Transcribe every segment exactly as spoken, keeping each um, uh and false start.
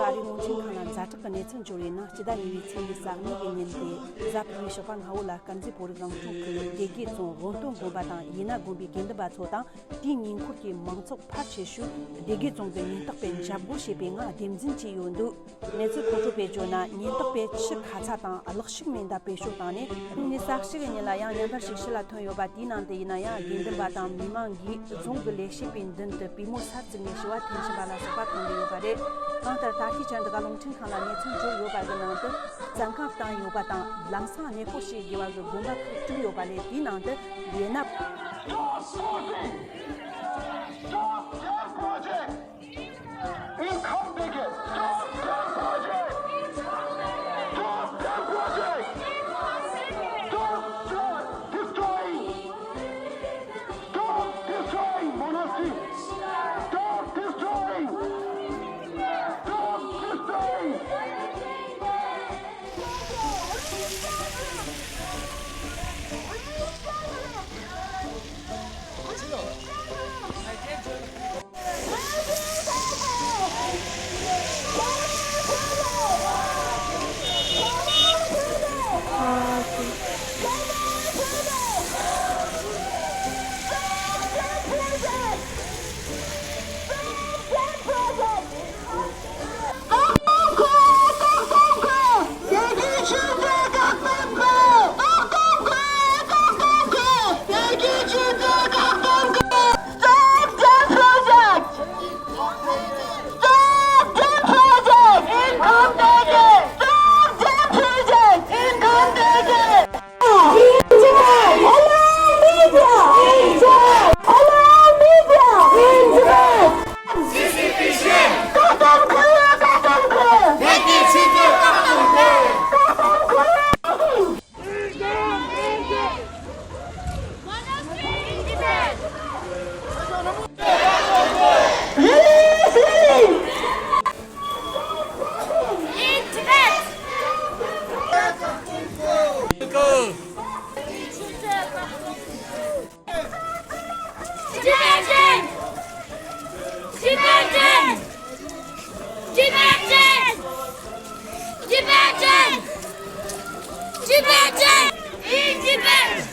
ཨ་རིའི་རླུང་འཕྲིན་ཁང་ལ་ཛ་དྲག་གི་གནས་ཚུལ་འབྱོར་བའི་ནང་། སྤྱི་ཟླ་གཉིས་པའི་ཚེས་ཉི་ཤུ་རྩ་གཉིས་ཀྱི་ཉིན་ཏེ་གཟའ་ཕུར་བུའི་ཞོགས་པ་སྔ་བོ་ལ་དཀར་མཛེས་བོད་རིགས་རང་སྐྱོང་ཁུལ་སྡེ་དགེ་རྫོང་དབོན་སྟོན་དགོན་པ་དང་ཡེ་ན་དགོན་པའི་དགེ་འདུན་པ་ཚོ་དང་། དེའི་ཉེ་འཁོར་གྱི་མང་ཚོགས་ཕལ་ཆེ་ཤོས་སྡེ་དགེ་རྫོང་གི་ཉེན་རྟོག་པས་འཇབ་རྒོལ་བྱས་པའི་ངང་སྡེབ་འཛིན་བྱས་ཡོད་འདུག་གནས་ཚུལ་མཁོ་སྤྲོད་པས་བརྗོད་ན། ཉེན་རྟོག་པས་ཆུ་ཁ་ཚ་དང་གློག་ཤུགས་མེ་མདའ་བེད་སྤྱོད་བཏང་ནས། ཉིས་སྟོང་ཉི་ཤུ་རྩ་གཅིག་གི་ཉིན་ལ་ཡང་བརྙན་པར་ཞིག་ཕྱི་ལ་ཐོན་ཡོད་པ། དེའི་ནང་དུ་ཡིན་ན་ཡང་དགེ་འདུན་པ་དང་མི་མང་གིས་རྫོང་གི་ལས་བྱེད་པའི་མདུན་དུ་པུས་མོ་སར་བཙུགས་ནས་ཞུ་བ་འཐེན་བཞིན་པ་ལ་སོགས་པ་མཐོང་གི་ཡོད་པ་རེད། གང་ལྟར་ད་ལྟའི་ཆར་འདི་ག་རླུང་འཕྲིན་ཁང་ལ་གནས་ཚུལ་འབྱོར་ཡོད་པ་གི་ནང་དུ། བཙན་བཀག་བཏང་ཡོད་པ་དང་། ལམ་སང་གནས་སྤོ་བྱེད་དགོས་པ་གི་དགོན་པ་ཁག་དྲུག་ཡོད་པ་ལས། དེའི་ནང་དུ་ཡེ་ན། Stop forcing! Stop their project! Income bigot! Stop their project! Stop their project! Stop, stop destroying! Stop destroying monastery! Stop destroying! Stop destroying! Tibetan! Tibetan! Tibetan! Tibetan! Tibetan! In Tibet!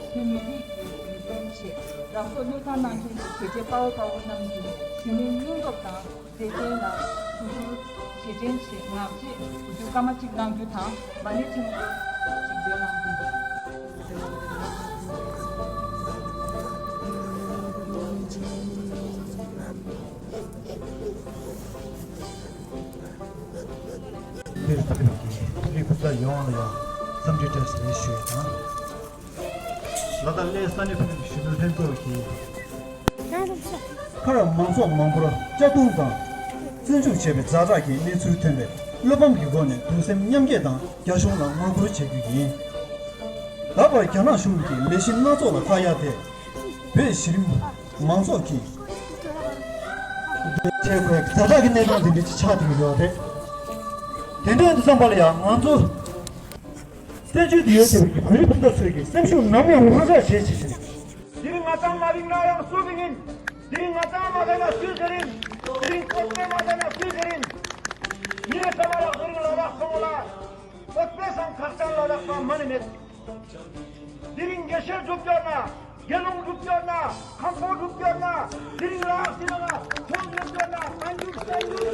བོད་མི་རིགས་ཀྱི་རིག་གཞུང་ཆེད་རང་སྲོག་བློས་བཏང་གནང་མཁན་གྱི་གལ་ཆེ་དཔའ་བོ་དཔའ་མོ་རྣམས་ཀྱི་དུས་ཡུན་སྙིང་སྟོབས་དང་། བདེ་སྐྱིད་ལ་གུས་བཀུར་རྗེས་དྲན་ཆེད་ངག་བཅད་དགུ་བཅུ་སྐར་མ་གཅིག་གནང་རྒྱུ་དང་། མ་ཎི་ཆེན་མོ་གཅིག་འབུལ་གནང་རྒྱུ། འདིར་ཕེབས་པའི་རིགས་པ་ཡོངས་ལ་ཡང་འཚམས་འདྲི་བཀྲ་ཤིས་བདེ་ལེགས་ཞུ་ཡས་དང་། ལ་དྭགས་གླེ་ས་གནས་བོད་རིགས་གཞོན་ནུ་ལྷན་ཚོགས་ཀྱིས། མཁར་མང་ཚོགས་མང་པོར་གཅར་རྡུང་དང་། བཙོན་འཇུག་བྱས་པའི་ཛ་དྲག་གི་གནས་ཚུལ་ཐོན་པས། བློ་ཕམ་གྱི་སྒོ་ནས་གདུང་སེམས་མཉམ་སྐྱེད་དང་། རྒྱ་གཞུང་ལ་ངོ་རྒོལ་བྱེད་རྒྱུ་ཡིན། ད་བར་རྒྱ་ནག་གཞུང་གིས་ལས་གཞི་སྣ་ཚོགས་ལ་བཀག་ཡ་དེ། བོད་གཞི་རིམ་མང་ཚོགས་ཀྱིས་བྱེད་དགོས་ཛ་དྲག་གི་གནས་སྟངས་དེ་འདྲ་ཅིག་ཆགས་བསྡད་ཀྱི་ཡོད་རེད། དེ་འདྲ་ཡིན་དུས་ཙམ་པ་ལ་ཡང་ང་ཚོ་བཙན་བྱོལ་དུ་ཡོད་བསྡད་པའི་བོད་རིགས་སྤུན་ཟླ་ཚོས་ཀྱི་སེམས་ཤུགས་ནམ་ཡང་ངོ་ཚ་བྱེད་ཅེས་ཞུ། དེ་རིང་ང་ཚང་མ་རིག་ན་ཡང་སུ་གི་ཡིན། དེ་རིང་ང་ཚང་མ་ག་ན་སུའི་གི་རིང་། དེ་རིང་ཁོ་ཚོས་མ་ག་ན་སུའི་གི་རིང་། ངས་ཚང་མ་ལ་བོད་རིགས་ལ་དྭགས་ཚང་མ་ལ། ཁོ་ཚོས་སང་ཁག་ཅན་ལ་དྭགས་པ་མ་ནི་མེད། དེ་རིང་དགེ་བཤེས་སྒྲུབ་སྐྱོར་ན། དགེ་སློང་སྒྲུབ་སྐྱོར་ན། ཁམས་ཕོ་སྒྲུབ་སྐྱོར་ན། དེ་རིང་རང་ཟེར་ན་ཁོང་སྒྲུབ་སྐྱོར་ན། བཀའ་འགྱུར་གསར་འགྱུར།